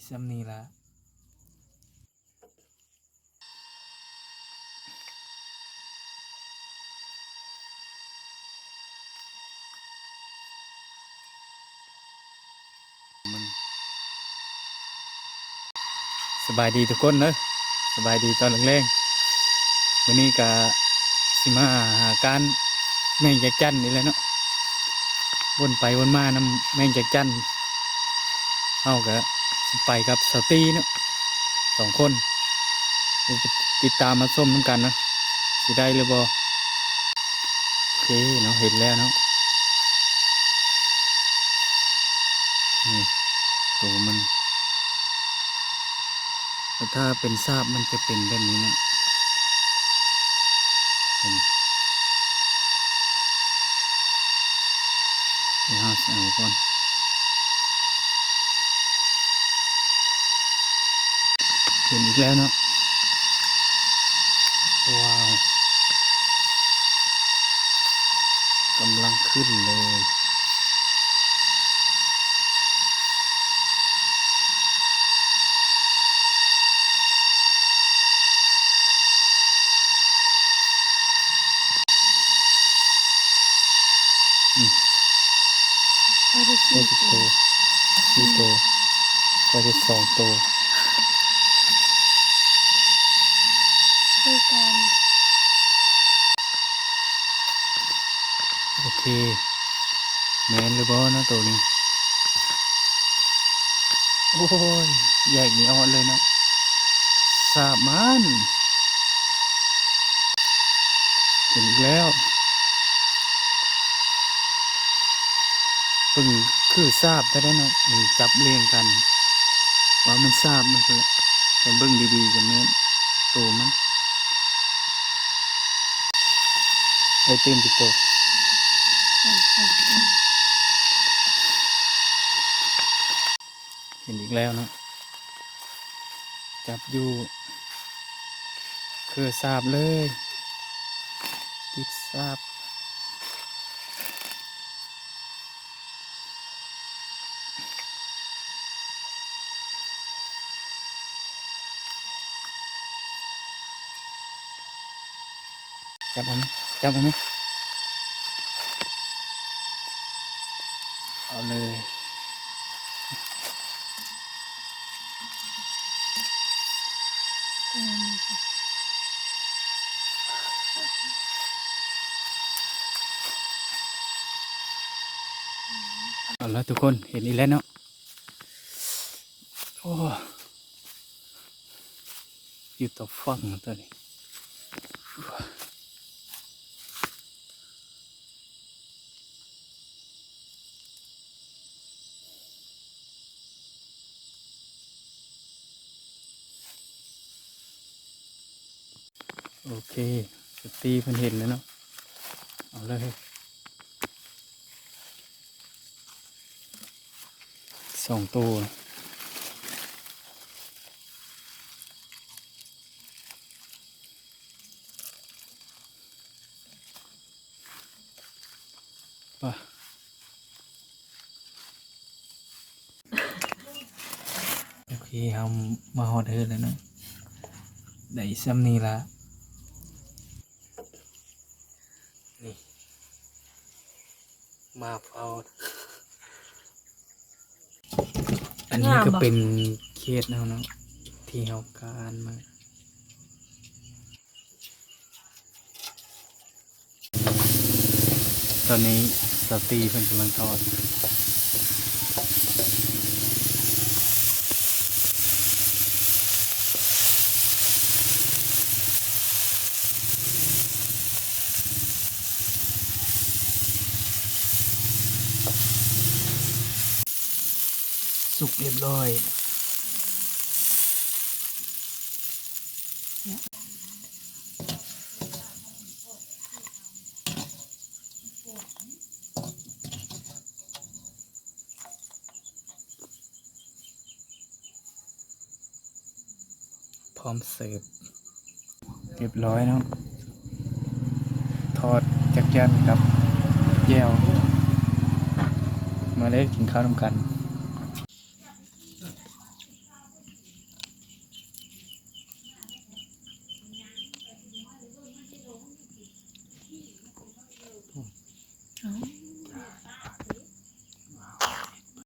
ສ່ຳນີ້ລະ. ສະບາຍດີທຸກຄົນເດີ ສະບາຍດີຕອນແລງໆ. ມື້ນີ້ກະຊິມາຫາການແມງຈັກຈັ່ນນີ້ແຫຼະເນາະ ວົນໄປວົນມານຳແມງຈັກຈັ່ນ. ເຮົາກະຊິໄປກັບສາວຕີເນາະ ສອງຄົນ ຕິດຕາມມາຊົມນຳກັນເນາະ ຊິໄດ້ຫຼືບໍ່. ໂອເຄເນາະ ເຫັນແລ້ວເນາະ ນີ້ ໂຕມັນ ແຕ່ຖ້າເປັນສາບມັນຈະເປັນແບບນີ້ເນາະ ເຫັນ ດຽວເຮົາຊິເອົາກ່ອນ. ເຫັນອີກແລ້ວເນາະ ວ້າວ ກຳລັງຂຶ້ນເລີຍ. ອືມ ໄດ້ສີ່ໂຕ ສີ່ໂຕ ໄດ້ສອງໂຕ ຄືກັນ. ໂອເຄ ແມ່ນຫຼືບໍ່ເນາະໂຕນີ້? ໂອ້ຍ ແຍກບໍ່ອອກເລີຍເນາະ ສາບມັນ ເຫັນອີກແລ້ວ. ເບິ່ງຄືສາບແທ້ເນາະ ນີ້ຈັບລຽງກັນ ວ່າມັນສາບມັນພຸ້ນແຫຼະ ແຕ່ເບິ່ງດີໆກໍແມ່ນໂຕມັນ. ໄດ້ຕື່ມຈັກໂຕ? ເຫັນອີກແລ້ວເນາະ ຈັບຢູ່ ຄືສາບເລີຍ ຕິດສາບ. ຈັບເອົາ ຈັບເອົາ ເອົາເລີຍ. ເອົາລະທຸກຄົນ ເຫັນອີກແລ້ວເນາະ. ໂອ້ ຢູ່ຕາຝັ່ງຕົວນີ້. ໂອເຄ ສາວຕີເພິ່ນເຫັນແລ້ວເນາະ ເອົາເລີຍ ສອງໂຕ. ໄປ ໂອເຄ ເຮົາມາຮອດເຮືອນແລ້ວເນາະ ໄດ້ສ່ຳນີ້ລະ ນີ້ ມາເຝົ້າ. ອັນນີ້ກໍເປັນເຂດເຮົາເນາະ ທີ່ເຮົາການມາ. ຕອນນີ້ສາວຕີເພິ່ນກຳລັງທອດ. ສຸກຮຽບຮ້ອຍ. ພ້ອມເສີບ ຮຽບຮ້ອຍເນາະ ທອດຈັກຈັ່ນກັບແຈ່ວ. ມາເລີຍ ກິນເຂົ້ານຳກັນ. ອໍ